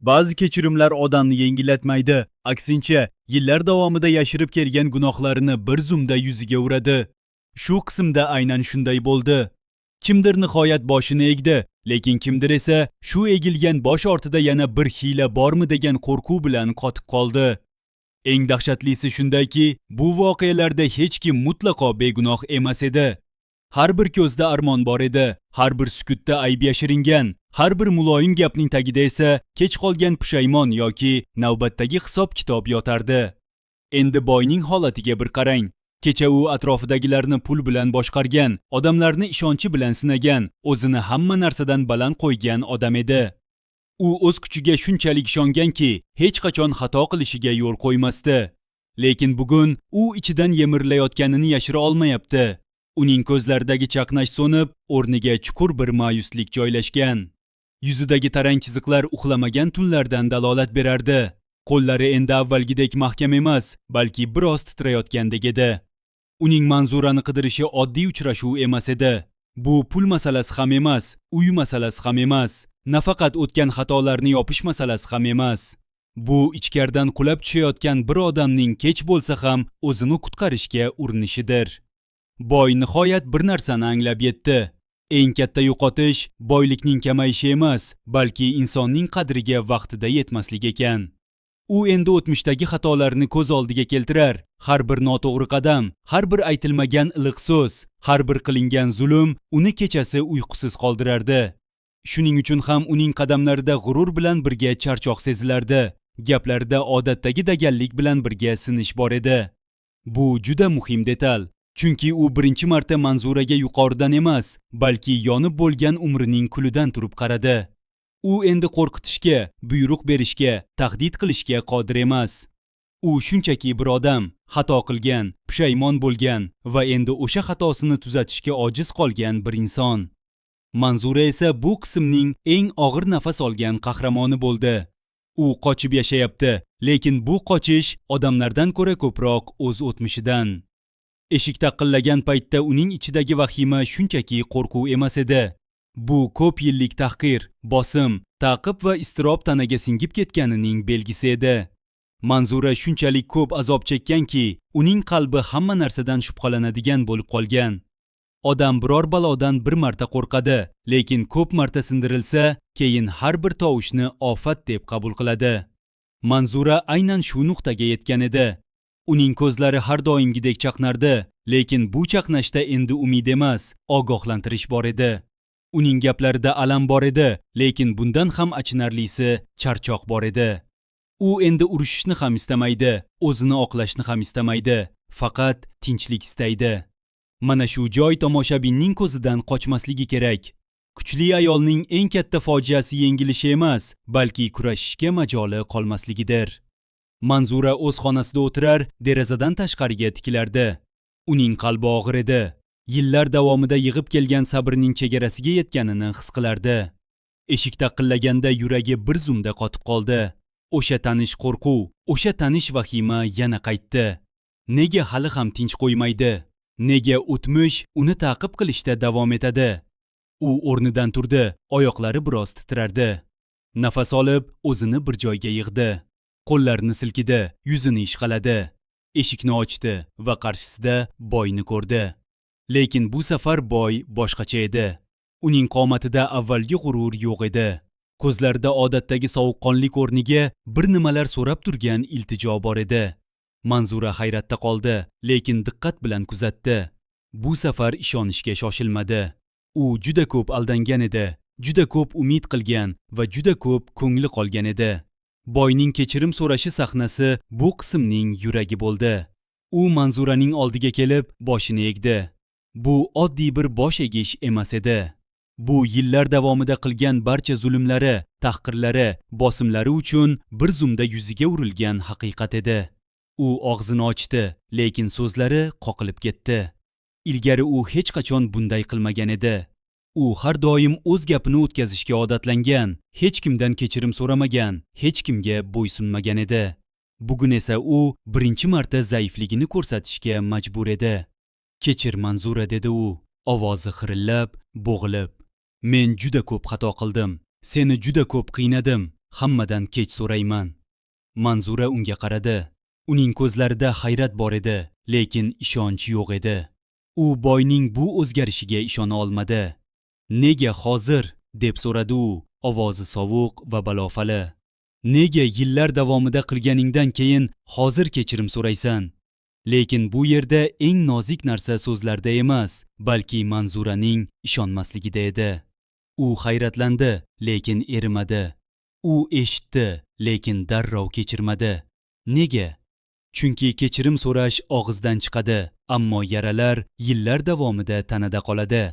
Ba'zi kechirimlar odamni yengillatmaydi, aksincha, yillar davomida yashirib kelgan gunohlarini bir zumda yuziga uradi. Shu qismda aynan shunday bo'ldi. Kimdir nihoyat boshini egdi, lekin kimdir esa shu egilgan bosh ortida yana bir hiyla bormi degan qo'rquv bilan qotib qoldi. Eng dahshatlisi shundaki, bu voqealarda hech kim mutlaqo begunoh emas edi. Har bir ko'zda armon bor edi, har bir sukutda ayb yashiringan, har bir muloyim gapning tagida esa kech qolgan pushaymon yoki navbatdagi hisob-kitob yotardi. Endi boyning holatiga bir qarang. Kecha u atrofidagilarni pul bilan boshqargan, odamlarni ishonchi bilan sinagan, o'zini hamma narsadan baland qo'ygan odam edi. U o'z kuchiga shunchalik ishonganki, hech qachon xato qilishiga yo'l qo'ymasdi. Lekin bugun u ichidan yemirilayotganini yashira olmayapti. Uning ko'zlaridagi chaqnash so'nib, o'rniga chuqur bir ma'yuslik joylashgan. Yuzidagi tarang chiziqlar uxlamagan tunlardan dalolat berardi. Qo'llari endi avvalgidek mahkam emas, balki biroz titrayotgandek edi. Uning Manzurani qidirishi oddiy uchrashuv emas edi. Bu pul masalasi ham emas, uy masalasi ham emas, nafaqat o'tgan xatolarni yopish masalasi ham emas. Bu ichkaridan qulab tushayotgan bir odamning kech bo'lsa ham o'zini qutqarishga urinishidir. Boy nihoyat bir narsani anglab yetdi. Eng katta yo'qotish boylikning kamayishi emas, balki insonning qadriga vaqtida yetmaslik ekan. U endi o'tmishdagi xatolarini ko'z oldiga keltirar. Har bir noto'g'ri qadam, har bir aytilmagan iliq so'z, har bir qilingan zulm uni kechasi uyqusiz qoldirardi. Shuning uchun ham uning qadamlarida g'urur bilan birga charchoq sezilardi. Gaplarida odatdagi dagallik bilan birga sinish bor edi. Bu juda muhim detal. Chunki u birinchi marta Manzuraga yuqoridan emas, balki yonib bo'lgan umrining kulidan turib qaradi. U endi qo'rqitishga, buyruq berishga, tahdid qilishga qodir emas. U shunchaki bir odam, xato qilgan, pushaymon bo'lgan va endi o'sha xatosini tuzatishga ojiz qolgan bir inson. Manzura esa bu qismning eng og'ir nafas olgan qahramoni bo'ldi. U qochib yashayapti, lekin bu qochish odamlardan ko'ra ko'proq o'z o'tmishidan. Eshik taqillagan paytda uning ichidagi vahima shunchaki qo'rquv emas edi. Bu ko'p yillik tahqir, bosim, ta'qib va iztirob tanaga singib ketganining belgisi edi. Manzura shunchalik ko'p azob chekkanki, uning qalbi hamma narsadan shubhalanadigan bo'lib qolgan. Odam biror balodan bir marta qo'rqadi, lekin ko'p marta sindirilsa, keyin har bir tovushni ofat deb qabul qiladi. Manzura aynan shu nuqtaga yetgan edi. Uning ko'zlari har doimgidek chaqnardi, lekin bu chaqnashda endi umid emas, ogohlantirish bor edi. Uning gaplarida alam bor edi, lekin bundan ham achinarlisi charchoq bor edi. U endi urushishni ham istamaydi, o'zini oqlashni ham istamaydi, faqat tinchlik istaydi. Mana shu joy tomoshabinning ko'zidan qochmasligi kerak. Kuchli ayolning eng katta fojiasi yengilishi emas, balki kurashishga majoli qolmasligidir. Manzura o'z xonasida o'tirar, derazadan tashqariga tikilardi. Uning qalbi og'ir edi. Yillar davomida yig'ib kelgan sabrining chegarasiga yetganini his qilardi. Eshik taqillaganda yuragi bir zumda qotib qoldi. O'sha tanish qo'rquv, o'sha tanish vahima yana qaytdi. Nega hali ham tinch qo'ymaydi? Nega o'tmish uni ta'qib qilishda davom etadi? U o'rnidan turdi, oyoqlari biroz titrardi. Nafas olib, o'zini bir joyga yig'di. Qo'llarini silkidi, yuzini ishqaladi. Eshikni ochdi va qarshisida boyni ko'rdi. Lekin bu safar boy boshqacha edi. Uning qomatida avvalgi g'urur yo'q edi. Ko'zlarida odatdagi sovuqqonlik o'rniga bir nimalar so'rab turgan iltijo bor edi. Manzura hayratda qoldi, lekin diqqat bilan kuzatdi. Bu safar ishonishga shoshilmadi. U juda ko'p aldangan edi, juda ko'p umid qilgan va juda ko'p ko'ngli qolgan edi. Boyning kechirim so'rashi sahnasi bu qismning yuragi bo'ldi. U Manzuraning oldiga kelib, boshini egdi. Bu oddiy bir bosh egish emas edi. Bu yillar davomida qilgan barcha zulmlari, tahqirlari, bosimlari uchun bir zumda yuziga urilgan haqiqat edi. U og'zini ochdi, lekin so'zlari qoqilib ketdi. Ilgari u hech qachon bunday qilmagan edi. U har doim o'z gapini o'tkazishga odatlangan, hech kimdan kechirim so'ramagan, hech kimga bo'ysunmagan edi. Bugun esa u birinchi marta zaifligini ko'rsatishga majbur edi. "Kechir, Manzura", dedi u, ovozi xirillab, bo'g'ilib. "Men juda ko'p xato qildim. Seni juda ko'p qiynadim. Hammadan kech so'rayman." Manzura unga qaradi. Uning ko'zlarida hayrat bor edi, lekin ishonch yo'q edi. U boyning bu o'zgarishiga ishona olmadi. "Nega hozir?" deb so'radi u, ovozi sovuq va balofali. "Nega yillar davomida qilganingdan keyin hozir kechirim so'raysan?" Lekin bu yerda eng nozik narsa so'zlarda emas, balki Manzuraning ishonmasligida edi. U hayratlandi, lekin erimadi. U eshitdi, lekin darrov kechirmadi. Nega? Chunki kechirim so'rash og'izdan chiqadi, ammo yaralar yillar davomida tanada qoladi.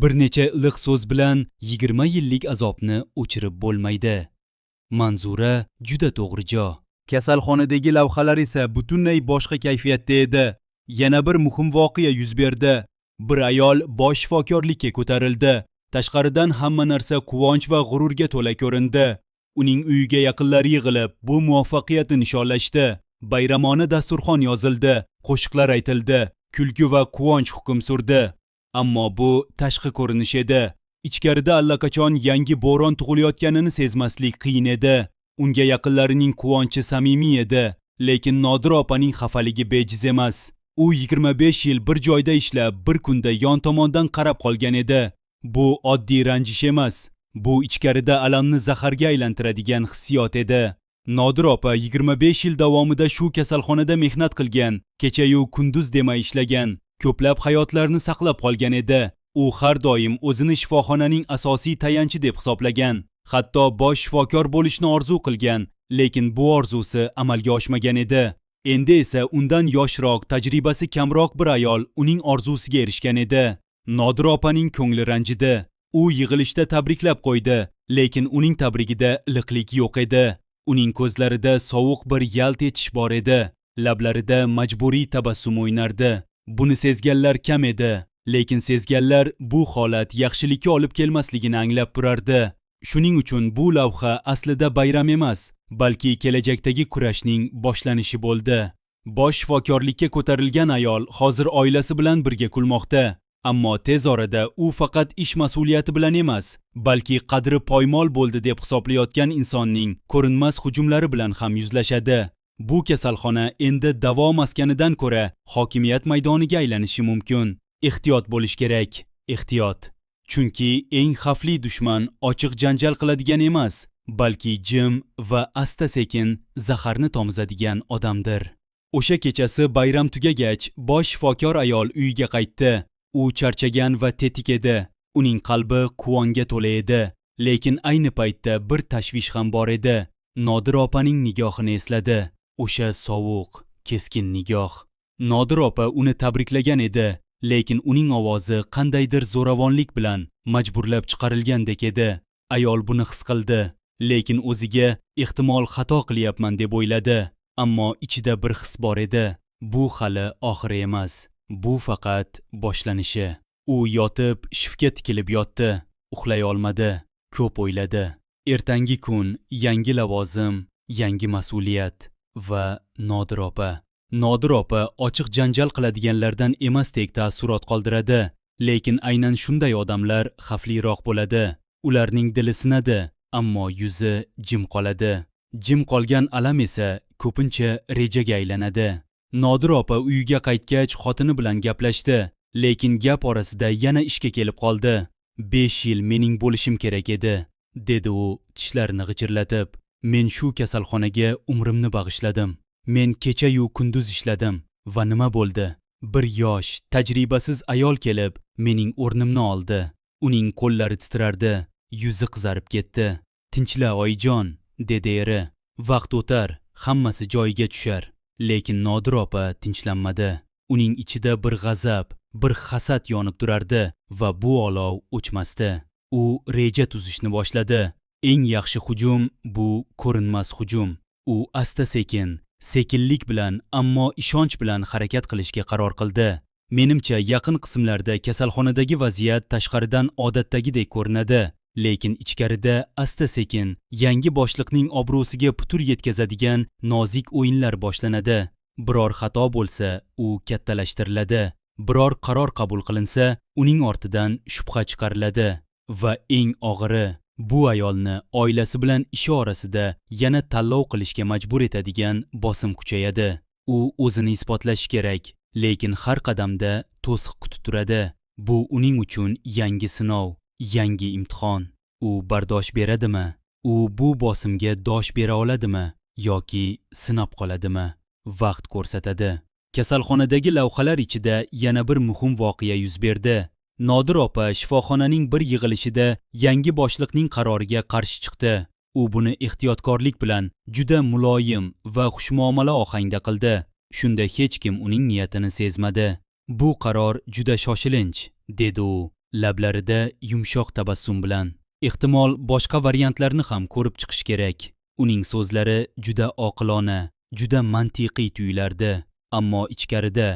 Bir necha iliq so'z bilan 20 yillik azobni o'chirib bo'lmaydi. Manzura juda to'g'rijo. Kasalxonadagi lavhalar esa butunlay boshqa kayfiyatda edi. Yana bir muhim voqea yuz berdi. Bir ayol bosh shifokorlikka ko'tarildi. Tashqaridan hamma narsa quvonch va g'ururga to'la ko'rindi. Uning uyiga yaqinlari yig'ilib, bu muvaffaqiyatni nishonlashdi. Bayramona dasturxon yozildi, qo'shiqlar aytildi, kulgi va quvonch hukm surdi. Ammo bu tashqi ko'rinish edi. Ichkarida allaqachon yangi bo'ron tug'ilayotganini sezmaslik qiyin edi. Unga yaqinlarining quvonchi samimiy edi, lekin Nodira opaning xafaligi bejiz emas. U 25 yil bir joyda ishlab, bir kunda yon tomondan qarab qolgan edi. Bu oddiy ranjish emas. Bu ichkarida alamni zaharga aylantiradigan hissiyot edi. Nodira opa 25 yil davomida shu kasalxonada mehnat qilgan, kecha-yu kunduz demay ishlagan, ko'plab hayotlarni saqlab qolgan edi. U har doim o'zini shifoxonaning asosiy tayanchi deb hisoblagan. Hatto bosh shifokor bo'lishni orzu qilgan, lekin bu orzusi amalga oshmagan edi. Endi esa undan yoshroq, tajribasi kamroq bir ayol uning orzusiga erishgan edi. Nodira opaning ko'ngli ranjidi. U yig'ilishda tabriklab qo'ydi, lekin uning tabrigida iliqlik yo'q edi. Uning ko'zlarida sovuq bir yalt etish bor edi. Lablarida majburiy tabassum o'ynardi. Buni sezganlar kam edi, lekin sezganlar bu holat yaxshilikka olib kelmasligini anglab turardi. Shuning uchun bu lavha aslida bayram emas, balki kelajakdagi kurashning boshlanishi bo'ldi. Bosh shifokorlikka ko'tarilgan ayol hozir oilasi bilan birga kulmoqda. Ammo tez orada u faqat ish mas'uliyati bilan emas, balki qadri poymol bo'ldi deb hisoblayotgan insonning ko'rinmas hujumlari bilan ham yuzlashadi. Bu kasalxona endi davo maskanidan ko'ra hokimiyat maydoniga aylanishi mumkin. Ehtiyot bo'lish kerak, ehtiyot. Chunki eng xavfli dushman ochiq janjal qiladigan emas, balki jim va asta-sekin zaharni tomizadigan odamdir. O'sha kechasi bayram tugagach, bosh shifokor ayol uyiga qaytdi. U charchagan va tetik edi. Uning qalbi quvonga to'la edi, lekin ayni paytda bir tashvish ham bor edi. Nodira opaning nigohini esladi. O'sha sovuq, keskin nigoh. Nodira opa uni tabriklagan edi, lekin uning ovozi qandaydir zo'ravonlik bilan majburlab chiqarilgandek edi. Ayol buni his qildi, lekin o'ziga ehtimol xato qilyapman deb o'yladi. Ammo ichida bir his bor edi. Bu hali oxiri emas. Bu faqat boshlanishi. U yotib, shifga tikilib yotdi. Uxlay olmadi. Ko'p o'yladi. Ertangi kun, yangi lavozim, yangi mas'uliyat va Nodira opa. Nodira opa ochiq janjal qiladiganlardan emasdek taassurot qoldiradi, lekin aynan shunday odamlar xavfliroq bo'ladi. Ularning dili sinadi, ammo yuzi jim qoladi. Jim qolgan alam esa ko'pincha rejaga aylanadi. Nodira opa uyiga qaytgach xotini bilan gaplashdi, lekin gap orasida yana ishga kelib qoldi. 5 yil mening bo'lishim kerak edi, dedi u tishlarini g'ijirlatib. Men shu kasalxonaga umrimni bag'ishladim. Men kecha-yu kunduz ishladim va nima bo'ldi? Bir yosh, tajribasiz ayol kelib mening o'rnimni oldi. Uning qo'llari titrardi, yuzi qizarib ketdi. "Tinchla, oyijon", dedi eri. "Vaqt o'tar, hammasi joyiga tushar." Lekin Nodira opa tinchlanmadi. Uning ichida bir g'azab, bir hasad yonib turardi va bu olov o'chmasdi. U reja tuzishni boshladi. Eng yaxshi hujum bu ko'rinmas hujum. U asta-sekin, sekinlik bilan, ammo ishonch bilan harakat qilishga qaror qildi. Menimcha, yaqin qismlarda kasalxonadagi vaziyat tashqaridan odatdagidek ko'rinadi, lekin ichkarida asta-sekin yangi boshliqning obro'siga putur yetkazadigan nozik o'yinlar boshlanadi. Biror xato bo'lsa, u kattalashtiriladi. Biror qaror qabul qilinsa, uning ortidan shubha chiqariladi va eng og'iri, Bu ayolni oilasi bilan ishi orasida yana tanlov qilishga majbur etadigan bosim kuchayadi. U o'zini isbotlashi kerak, lekin har qadamda to'siq kutib turadi. Bu uning uchun yangi sinov, yangi imtihon. U bardosh beradimi? U bu bosimga dosh bera oladimi yoki sinab qoladimi? Vaqt ko'rsatadi. Kasalxonadagi lavhalar ichida yana bir muhim voqea yuz berdi. Nodir opa shifoxonaning bir yig'ilishida yangi boshliqning qaroriga qarshi chiqdi. U buni ehtiyotkorlik bilan, juda muloyim va xushmuomala ohangda qildi. Shunda hech kim uning niyatini sezmadi. "Bu qaror juda shoshilinch", dedi u, lablarida yumshoq tabassum bilan. "Ehtimol, boshqa variantlarni ham ko'rib chiqish kerak." Uning so'zlari juda oqilona, juda mantiqiy tuyulardi, ammo ichkarida